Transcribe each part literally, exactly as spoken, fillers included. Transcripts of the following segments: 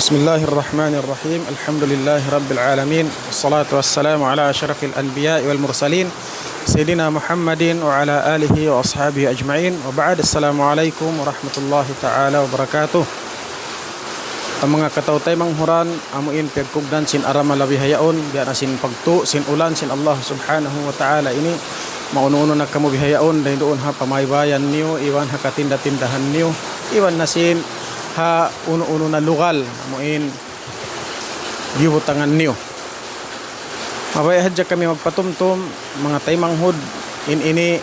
بسم الله الرحمن الرحيم. الحمد لله رب العالمين. والصلاة والسلام على أشرف الأنبياء والمرسلين سيدنا محمد وعلى آله وأصحابه أجمعين. وبعد. السلام عليكم ورحمة الله تعالى وبركاته. Manga kataw-taymanghuran, amu in piyagkugdan sin aramala bihaun, biya' na sin pagtu', sin ulan, sin Allah Subhanahu wa Ta'ala ini, maunu-unu na kamu bihaun, dayn duun ha pamaybayan niyu, iban ha katinda-tindahan niyu, iban na sin ha unu-unu na lugal, amu in biyubutangan niyu. Mabaya' hadja kami magpatumtum, manga taymanghud, in ini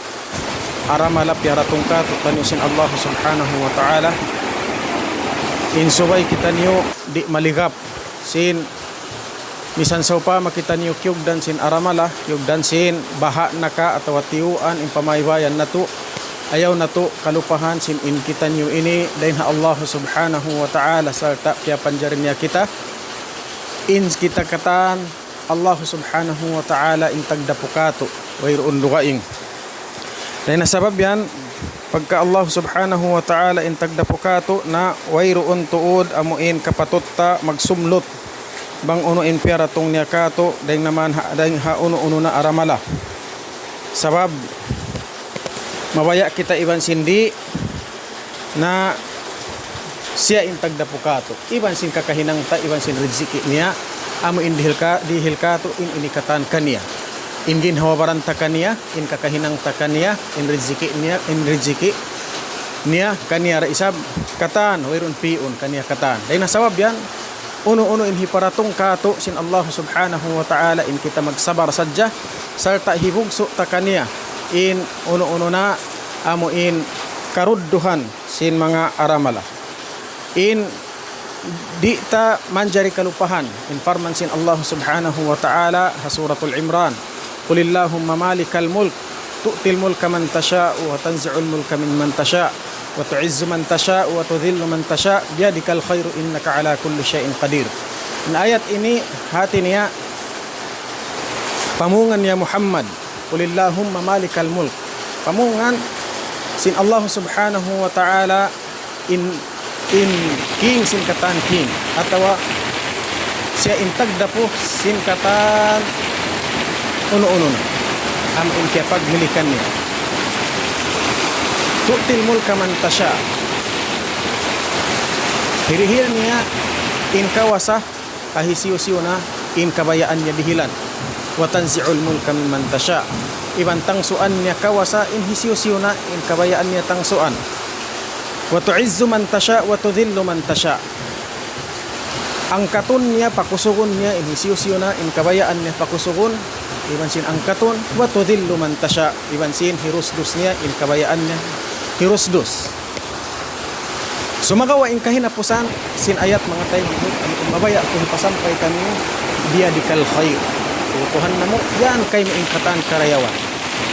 aramala piyaratung kātu'niyu sin Allah Subhanahu wa Ta'ala. In subay kitaniyu di' maligap sin misan sawpama kitaniyu kiyugdan sin aramala, kiyugdan sin baha' na ka atawa tiyuan in pamaybayan natu', ayaw natu' kalupahan sin in kitaniyu ini dayn ha Allah Subhanahu wa Ta'ala sarta' piyapanjari niya kita. In kita katan Allah Subhanahu wa Ta'ala in tagdapu kātu', wayruun dugaing. Dayn ha sabab yan, pagka Allah Subhanahu wa Ta'ala in tagdapu kātu' na wayruun tuud amu in kapatut ta magsumlut bang unu in piyaratung niya kātu', dayn naman ha, dayn ha unu-unu na aramala. Sabab, mabaya' kita iban sin di', na siya in tagdapu kātu'. Iban sin kakahinang ta, iban sin rijiki niya, amu in dihil ka, dihil kātu', in ini katan kaniya. In ginhawa-baran ta kaniya, in kakahinang ta kaniya, in rijiki niya, in rijiki niya, kaniya da isab katan, wayruun pi'un, kaniya katan. Dayn ha sabab yan, unu-unu in hiparatung kātu' sin Allah Subhanahu wa Ta'ala, in kita magsabar sadja, sarta' hibugsu' ta kaniya, in unu-unu na amu in karudduhan sin manga aramala. In di' ta manjari kalupahan in parman sin Allah Subhanahu wa Ta'ala ha Suratul Imran, قل اللهم مالك الملك تؤتي الملك من تشاء وتنزع الملك ممن تشاء وتعز من تشاء وتذل من تشاء بيدك الخير إنك على كل شيء قدير. In ayat ini hati niya pamungan ya Muhammad, قل اللهم مالك الملك. Pamungan sin Allah Subhanahu wa Ta'ala in, in king sin katan king, atawa siya in tagdapu sin katan unu-unu na. Amu in kiyapagmilikan niya. تؤتي الملك من تشاء. Hirihil niya in kawasa ha hisiyu-siyu na in kabayaan niya dihilan. وتنزع الملك ممن تشاء. Iban tangsuan niya kawasa in hisiyu-siyu na in kabayaan niya tangsuan. وتعز من تشاء وتذل من تشاء. Angkatun niya, pakusugun niya in hisiyu-siyu na in kabayaan niya pakusugun, iban sin angkatun, وتذل من تشاء, iban sin hirusdus niya in kabayaan niya hirusdus. Sumagawa' in kahinapusan sin ayat, manga taymanghud, amu in mabaya' ku hipasampay kaniyu, بيدك الخير. Tuhan namu', yan kaymu in katan karayawan.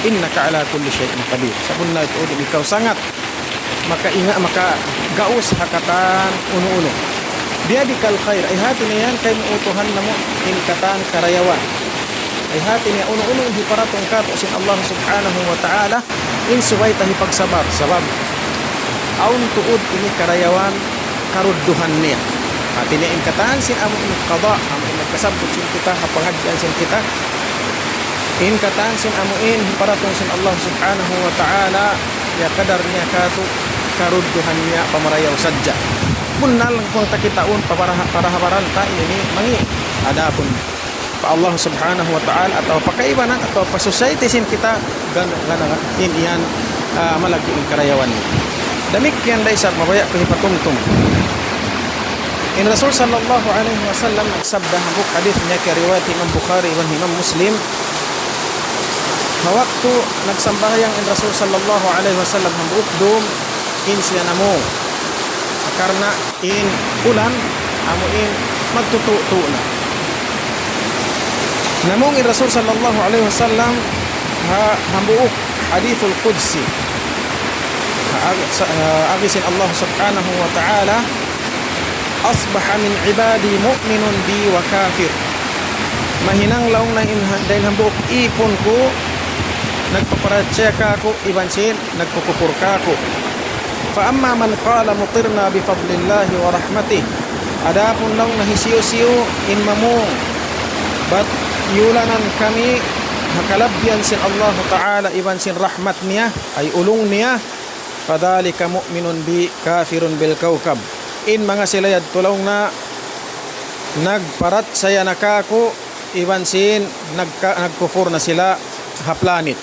إنك على كل شيء قدير. Sabunnal tuud ikaw sangat makaingat, makagaus ha katan unu-unu. بيدك الخير. Ay hati niya yan kaymu, Tuhan namu', in katan karayawan. Ay hati niya unu-unu in hiparatung kātu' sin Allah Subhanahu wa Ta'ala, in subay ta hipagsabar, sabab awn tuud ini karayawan karudduhan niya. Hati niya in katan sin amu in qada, amu in nagkasabbut sin kita ha pangadjian sin kita. In katan sin amu in hiparatung sin Allah Subhanahu wa Ta'ala, ya kadar niya kātu', karudduhan niya pamarayaw sadja. Bunnal bang ta kitaun pa para, para ha baran ta ini mangi'. Adapun pa Allah Subhanahu wa Ta'ala atawa pa kaibanan atawa pa society sin kita, gan-, gan-, in yan, ah, malaggu' in karayawan. Damikkiyan da isab mabaya' ku hipatumtum. In Rasul sallallahu alayhi wasallam nagsabda, hambuuk hadith niya kiyariwayat Imam Bukhari iban Imam Muslim. Ha waktu nagsambahayang in Rasul sallallahu alayhi wasallam hambuuk dum, in siya namung. Karna' in ulan, amu in magtutu'-tu' na. Namung in Rasul sallallahu alayhi wasallam ha hambuuk hadithul qudsi. Ha ag-, sa-, ha agi sin Allah Subhanahu wa Ta'ala, أصبح من عبادي مؤمن بي وكافر. Mahinang laung na in ha-, dayn hambuuk īpun ku, nagpaparachaya kāku', iban sin nagkukupur kāku'. فأما من قال مطرنا بفضل الله ورحمته. Adapun laung niya hisiyu-siyu in mamung, bat iyulanan kami ha kalabbihan sin Allahu Ta'ala iban sin rahmat niya, ay ulung niya, فذلك مؤمن بي كافر بالكوكب. In manga sila yadtu laung niya nagparachaya na kāku' iban sin nagka-, nagkufur na sila ha planet.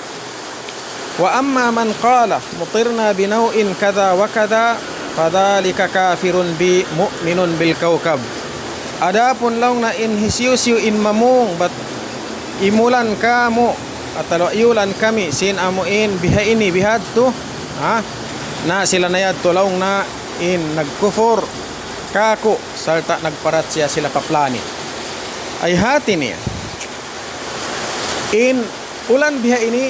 وأما من قال مطرنا بنوء كذا وكذا فذلك كافر بي مؤمن بالكوكب. Adapun laung niya in hisiyu-siyu in mamung bat imulan kāmu' atawa iyulan kami sin amu in biha ini bihadtu, ha? Na sila na yadtu laung niya in nagkufur kāku' sarta' nagparachaya sila pa planet. Ay hati niya. In ulan biha ini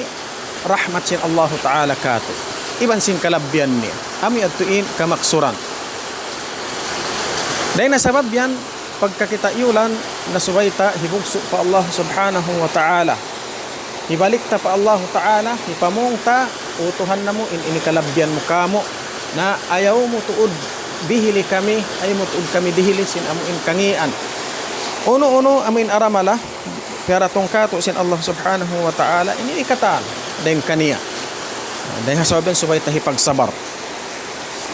rahmat sin Allahu Ta'ala kātu'. Iban sin kalabbihan niya. Amu yadtu in kamaksuran. Dayn ha sabab yan, pagka kita iyulan, na subay ta hibugsu' pa Allah Subhanahu wa Ta'ala. Hibalik ta pa Allah Ta'ala, hipamung ta, "O Tuhan namu', in ini kalabbihan mu kāmu'. Na ayaw mu tuud dihili kami, ayaw mu tuud kami dihili sin amu in kangīan." Unu-unu amu in aramala, piyaratung kātu' sin Allah Subhanahu wa Ta'ala, ini katan dayn kaniya. Dayn ha sabab yan subay ta hipagsabar.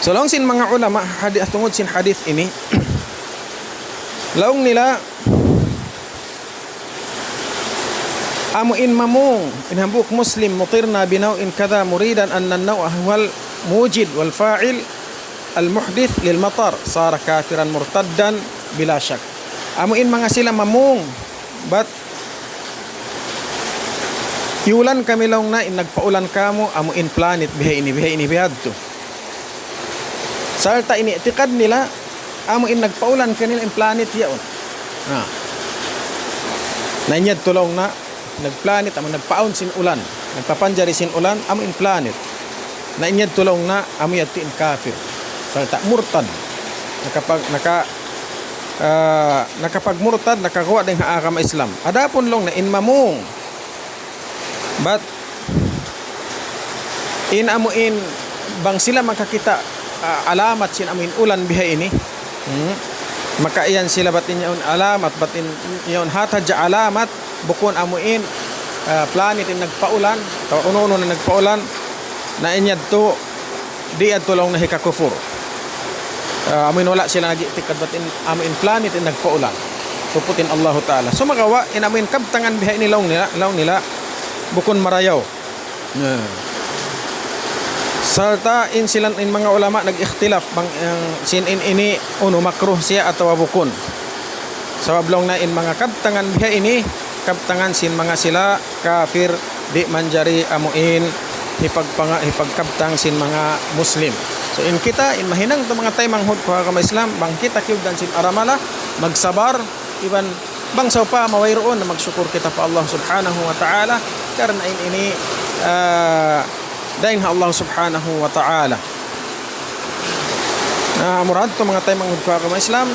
So, laung sin manga ulama, hadi-, tungud sin hadith ini, laung nila, amu in mamung, in hambuuk Muslim, مطرنا بنوء كذا مريدا أن النوء هو الموجد والفاعل المحدث للمطر صار كافرا مرتدا بلا شك. Amu in manga sila mamung, bat iyulan kami laung niya in nagpaulan kāmu', amu in planet biha ini, biha ini, bihadtu. Sarta' in i'tikad nila, amu in nagpaulan kanila in planet yaun. Na. Na in yadtu laung niya, nagplanet, amu nagpaawn sin ulan, nagpapanjari sin ulan, amu in planet. Na in yadtu laung niya, amu yadtu in kafir. Sarta' murtad. Nakapag-, naka-, ah, nakapagmurtad, nakaguwa' dayn ha agama Islam. Adapun laung niya in mamung, bat in amu in bang sila makakita', ah, alamat sin amu in ulan biha ini. Hmm. Maka iyan sila bat in yaun alamat, bat in yaun hat hadja alamat, bukun amu in, ah, planet in nagpaulan, atawa unu-unu na nagpaulan, na in yadtu, di' yadtu laung niya hikakufur. Ah, amu in wala' sila nag-i'tikad bat in, amu in planet in nagpaulan. Tuput in Allahu Ta'ala. Sumagawa', in amu in kabtangan biha ini laung nila, laung nila, bukun marayaw. Na. Sarta' in sila in manga ulama nag-ikhtilaf bang, eh, sin in ini unu makruh siya atawa bukun. Sabab laung niya in manga kabtangan biha ini, kabtangan sin manga sila kafir, di' manjari amu in hipagpanga-, hipagkabtang sin manga Muslim. So in kita, in mahinang ta manga taymanghud ku ha agama Islam, bang kita kiyugdan sin aramala, magsabar, iban bang sawpama wayruun na magsukur kita pa Allah Subhanahu wa Ta'ala, karna' in ini, ah, dayn ha Allah Subhanahu wa Ta'ala. Na, murad tu manga taymanghud ku ha agama Islam,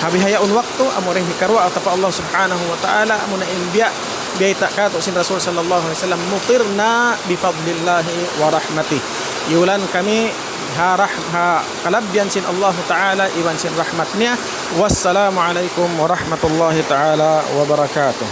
ha bihaun waktu, amu in hikaruwa ta pa Allah Subhanahu wa Ta'ala, amu na in biya', biyayta' kātu' sin Rasul sallallahu alayhi wasallam, مطرنا بفضل الله ورحمته. Iyulan kami ha rah-, ha kalabbihan sin Allahu Ta'ala, iban sin rahmat niya. والسلام عليكم ورحمة الله تعالى وبركاته.